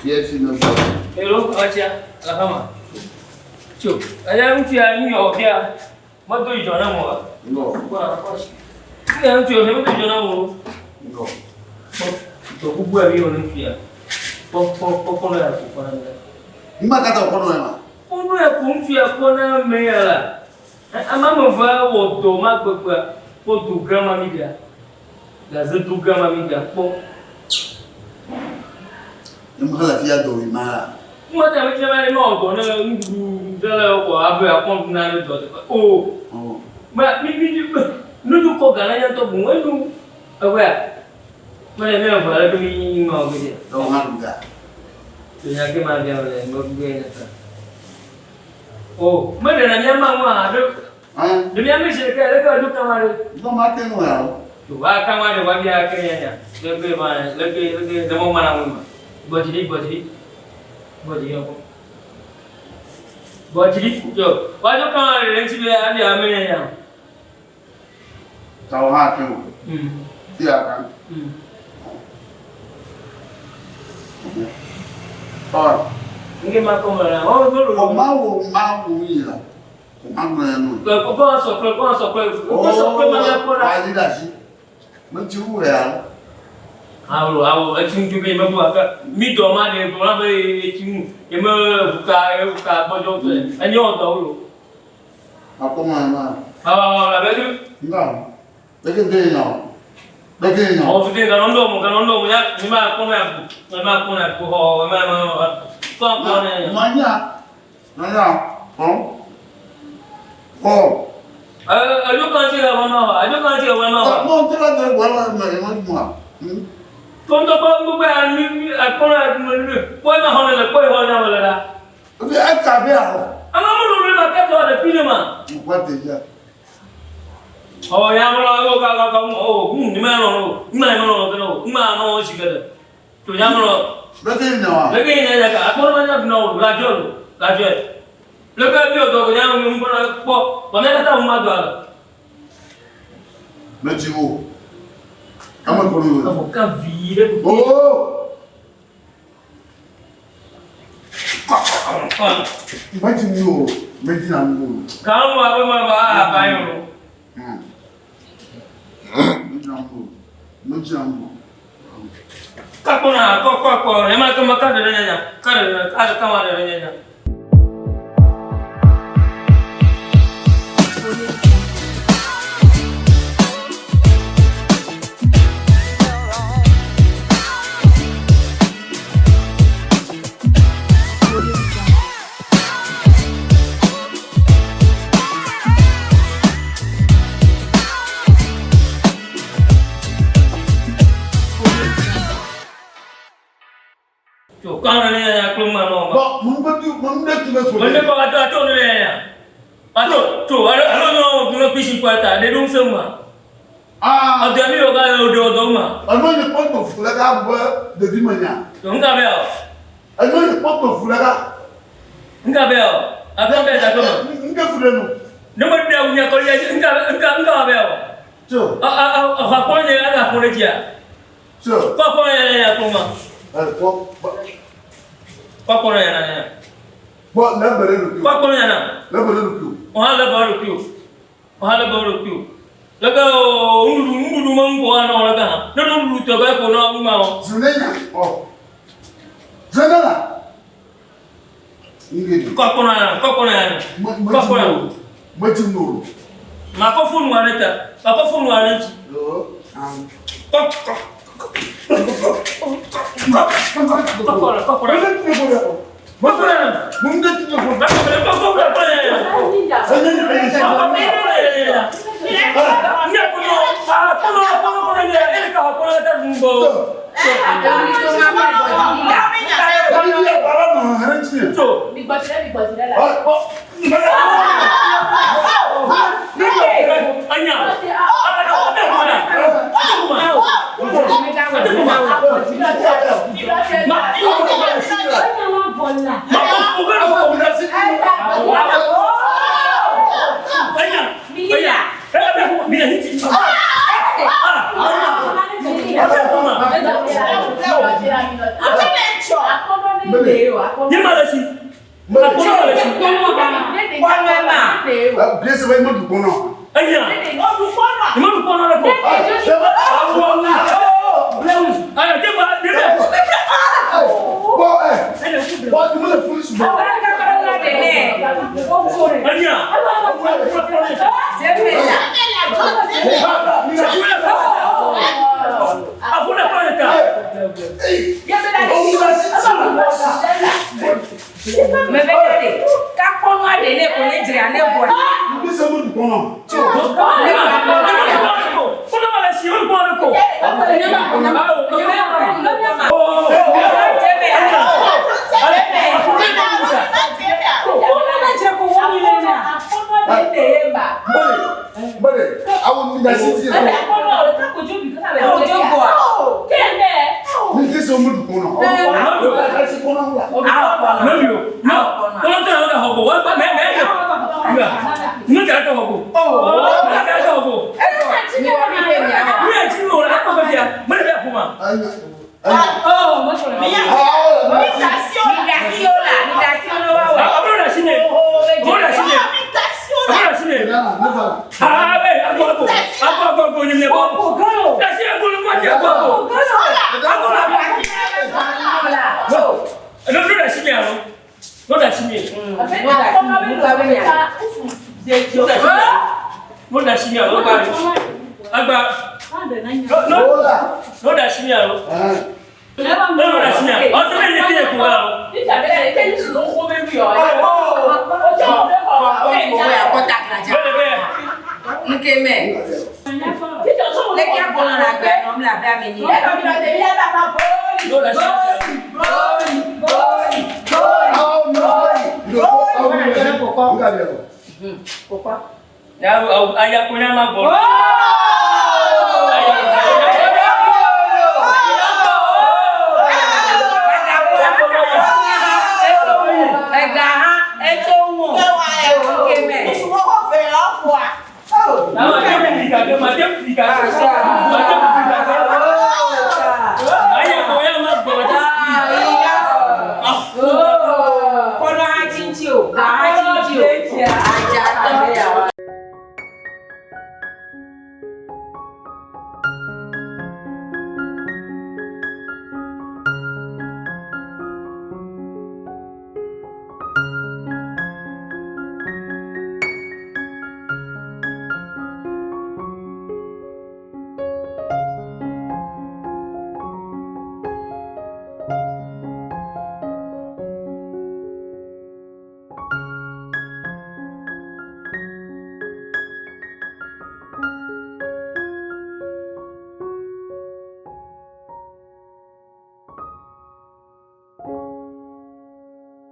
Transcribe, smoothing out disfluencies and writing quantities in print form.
Fiɛsi ne gbɔ. Elo, amatsia, le aƒeme. Tso, eya ŋutsu ya nu yɔ fia, medo dzidzɔ na mo oa? Nɔ. Nu ya ŋutsu yɔ fia, medo dzidzɔ na mo o. Nɔ. Kpɔ, dɔ gbogbo ya mi wɔ ne ŋutsu ya. Kpɔ, kpɔ, kpɔ, kpɔ nu ya ko kpɔ na mi. Numa katã wòkpɔ nɔ ya ma? Kpɔ nu ya ko ŋutsu ya kpɔ na ame ya la. Ame ame eve wɔ dɔ ma gbegbea, kpɔ do gã ma mi ɖea. Gaze do gã ma mi ɖea, kpɔ. Ne mexele afi ya dɔ wui ma la. Kuma ta metsɛ ma ne ma wɔ dɔ ne nuɖuɖu dzrala yɔ kɔ abe akɔ nuɖuɖu na ne dɔ teƒe. O. Ma mi mi nuɖuɖu kɔ ga na nye ŋutɔ boŋ enu eƒea. Mele mi eve ale be mi ma wɔ ge ɖe. Ɖe hã ɖu ga. To nya ke ma bia le me ɖu ge nye ta. O, meɖe na mía ma ŋua ɖe. Ɖe mía me si ke leke ɖo kama ɖe. Dɔ ma te ŋu ya o. To wa kama ɖe wa bia ke nya nya. Leke ma leke leke ɖe mɔ ma na ŋu ma. Gbɔdzi gbɔdzi. Gbɔdzi yɔ. Gbɔdzi to wa ɖo kama ɖe le ŋuti be abia ame nya nya. Tawo hã te ŋu. Tia kan. Ɔ. Nge ma kɔ mala. O no lo. O ma wo ma wo yi la. O ma gblɔ ya no. Kɔ kɔ sɔ kple kɔ sɔ kple. Kɔ sɔ kple ma ya kpɔ la. Wa yi da si. Me ti wu ya. Awo awo etsi ŋu be me bu aka mi dɔ ma de gblɔ be etsi ŋu ye me buka ye buka gbɔdzɔ tɔe enye wɔ dɔ wo. Akɔ ma ma. Awo la be du. Nga. Leke de nya. Leke nya. Ɔ fite ka ndo mo ka ndo mo ya ni ma ko na bu. Ni ma ko na bu ho ma ma ko ko ne. Ma nya. Ma nya. Ho. Ho. Ajo kan ti la ma wa. Ajo kan ti la ma wa. Mo ti la de wa ma ma ma ma. Tondo ko gbogbo ya ni akpɔnɔ ni kpɔ ma hɔn le kpɔ hɔn na wala la. Obi aka bi aho. Ama mo lo ma ka to de pine ma. Kwa te ja. Oh ya mo lo ka ka ka oh ni ma no ni ma no no no ma no si ka de. To ya mo lo. Leke nya wa. Leke nya ya ka akpɔnɔ ma nya no la jo la jo. Leke bi o do ko ya mo mo kpɔ ko ne ka ta mo ma do ala. Me ti wo. Ama ko no. Ka ka vi re. Oh. Mati mi o, meti na mu. Kan wa ba ma ba ba yo. Meti na mu. Meti na mu. Ka ko na ko ko ko e ma ko ma ka de nya nya. Ka de ka ka ma de nya nya. To ka na nya nya ko ma no ma. Bon, mun ba du mun de ti be so. Mun de ko ka to to ne nya. Pa to to alo alo no no pisi ko ta de dum se ma. Ah. Ɔdɔ mi yɔ ka yɔ do do ma. Ɔno yi kpɔtɔ fu la ka bɔ ɖevi me nya. To nka bɛ o. Ɔno yi kpɔtɔ fu la ka. Nka bɛ o. Akɔ bɛ ta to ma. Nka fu ɖe nu. Ne mo ɖe wu nya kɔ ya nka nka nka bɛ o. Tso. A a a ɔxɔ akpɔ nye aga xɔ ɖe dzia. Tso. Kɔ akpɔ nye ya kpɔ ma. Ɛ kpɔ. Kɔ akpɔ nye ya ya. Kpɔ lɛ bɛ ɖe ɖokui. Kɔ akpɔ nye ya. Lɛ bɛ ɖe ɖokui. Ɔhã lɛ bɛ ɖokui o. Ɔhã lɛ bɛ ɖokui o. Leke o nuɖuɖu nuɖuɖu me ŋkɔ anɔ leke hã. Ne nuɖuɖu tɔ ke ko nɔ ŋma o. Zune nya ɔ. Zune la. Ngedi. Kɔ akpɔ ya kɔ akpɔ ya. Kɔ akpɔ ya. Meti no. Ma kɔ fonu ale ta. Ma kɔ fonu ale dzi. Kɔ kɔ. Kɔ kɔ kɔ kɔ. Kɔ kɔ ya. Mun de ti ko. Kɔ kɔ kɔ kɔ ya. Bien se be me du kpɔnɔ. Enya. Ima du kpɔnɔ le ko. Ayo te ba de be. Bɔ ɛ. Bɔ tu me le fuli sugbɔ. Enya. Afuna kpɔnɔ ta. Bien se me du kpɔnɔ. Kpɔnɔ ma le si o kpɔnɔ ko. Bale, awo mi da si ti yɛ. Mi te se me du kpɔnɔ. Mẹ́rin o, náà, wọ́n tẹ̀lé wọn kà họ̀bọ̀, wọ́n gbà mẹ́ mẹ́ mẹ́. Ní kàrà kà họ̀bọ̀. Ní kàrà kà họ̀bọ̀. Ní ẹ̀ tí mi ò rà kọ́ fẹ́ mẹ́rin bẹ́ẹ̀ kú ma. Àbúrò rẹ̀ sí ni, àbúrò rẹ̀ sí ni, àbúrò rẹ̀ sí ni. Àbẹ̀ àgọ́ àgọ́ àgọ́ àgọ́ àgọ́ ni mi bọ́. Dàsí àgọ́ ló má jẹ́ àgọ́ àgọ́. Àgọ́ àgọ́. Lọ́dọ̀ rẹ̀ sí ni àlọ́. Lọ́dọ̀ sí ni. Lọ́dọ̀ sí ni àlọ́. Agba. Lọ́dọ̀ sí ni àlọ́. Lọ́dọ̀ sí ni àlọ́. Ọtí lè ní kí ẹ̀kú wa lọ. Lọ́dọ̀ bẹ́ẹ̀. Lọ́dọ̀ sí ni àlọ́. Ayakunle ma bọ̀. Àwọn akẹ́kọ̀ọ́ ìgbà tó máa dé ìgbà tó.